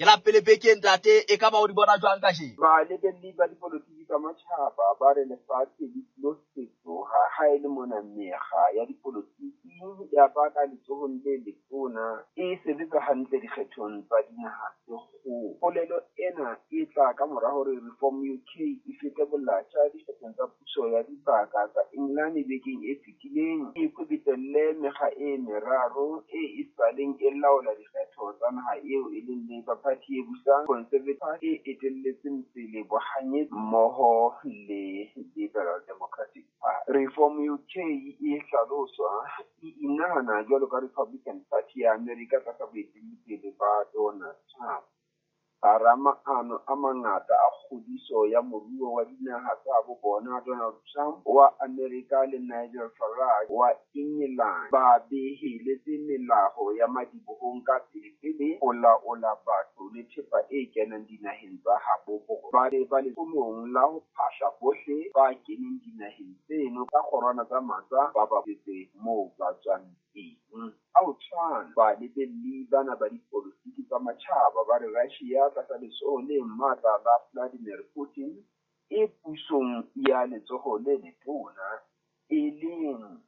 Ke la pele beke, ntate, e ka ba o di bona jwang kajeno? Balebelli ba dipolotiki tsa matjhaba ba re lefatshe le tlilo fetoha ha e le mona mekga ya dipolotiki ya ba ka letsohong le letona e sebetsa hantle dikgethong tsa dinaha tse kgolo. Polelo ena e tla ka mora hore Reform UK e fete bolatjha dikgethong tsa puso ya dibaka tsa England bekeng e fetileng, e kwebetelle mekga e meraro e esaleng e laola dikgetho tsa naha eo, e leng Labour Party e busang, Conservative Party e etelletseng pele bohanyetsi mmoho le Liberal Democratic Party. Reform UK e hlaloswa e inahana jwalo ka Republican Party ya Amerika tlasa boeteledipele ba Donald Trump. Hara maano a mangata a kgodiso ya moruo wa dinaha tsa habo bona, Donald Trump wa Amerika le Nigel Farage wa England ba beheletse melao ya madibohong ka pelepele ho laola batho le thepa e kenang dinaheng tsa habo bona. Ba be ba letsholong la ho phahla bohle ba keneng dinaheng tseno ka kgorwana tsa masa ba ba busetse moo ba tswang teng. Ka ho tshwana, balebelli bana ba dipolotiki tsa matjhaba ba re Russia tlasa letsoho le matla la Vladimir Putin e pusong ya letsoho le letona, e leng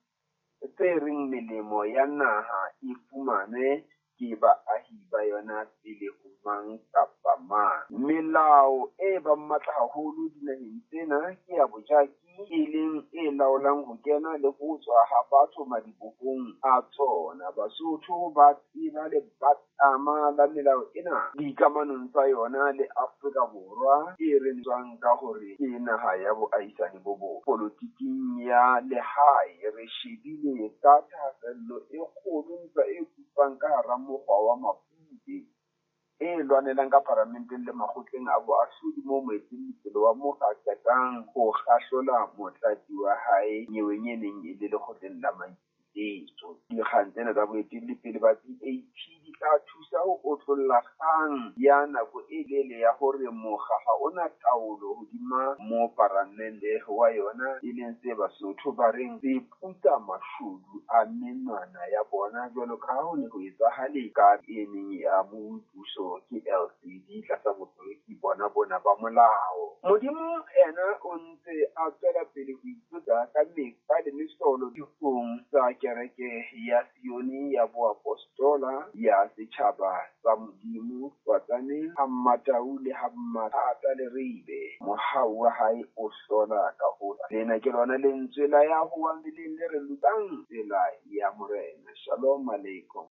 tse reng melemo ya naha e fumanwe ke baahi ba yona pele ho mang kapa mang. Melao e bang matla haholo dinaheng tsena ke ya bojaki, e leng e laolang ho kena le ho tswa ha batho madibohong a tsona. Basotho ba tseba lebatama la melao ena dikamanong tsa yona le Afrika Borwa e re tswang ka hore ke naha ya boahisani bo botle. Polotiking ya lehae re shebile ka thahasello e kgolo ntwa e kupang ka hara mokgwa wa Mapute e lwanelang ka paramenteng le makgotleng a boahlodi moo moeteledipele wa mokga a qetang ho kgahlola motlatsi wa hae nyeweng e neng e le lekgotleng la maipiletso. Dikgang tsena tsa boeteledipele ba BAP di tla thusa ho otlolla kgang ya nako e telele ya hore mokga ha ona taolo hodima moparamente wa yona, e leng se Basotho ba reng se putsa mashodu a menwana ya bona jwalo ka ha ho ne ho etsahale ka e neng e amohuwe puso ke LCD tlasa botoloki bona bona ba molao. Modimo ena o ntse a tswela pele ho itlotsa ka mekgwa le mehlolo dikgong tsa kereke ya Sione ya Boapostola ya setjhaba sa Modimo Swatsaneng ha Mmatau le ha Mmathata Leribe. Mohau wa hae o hlola ka ho lena ke lona lentswe la ya hoang le leng le re lutang tsela ya Morena. Shalom aleikum.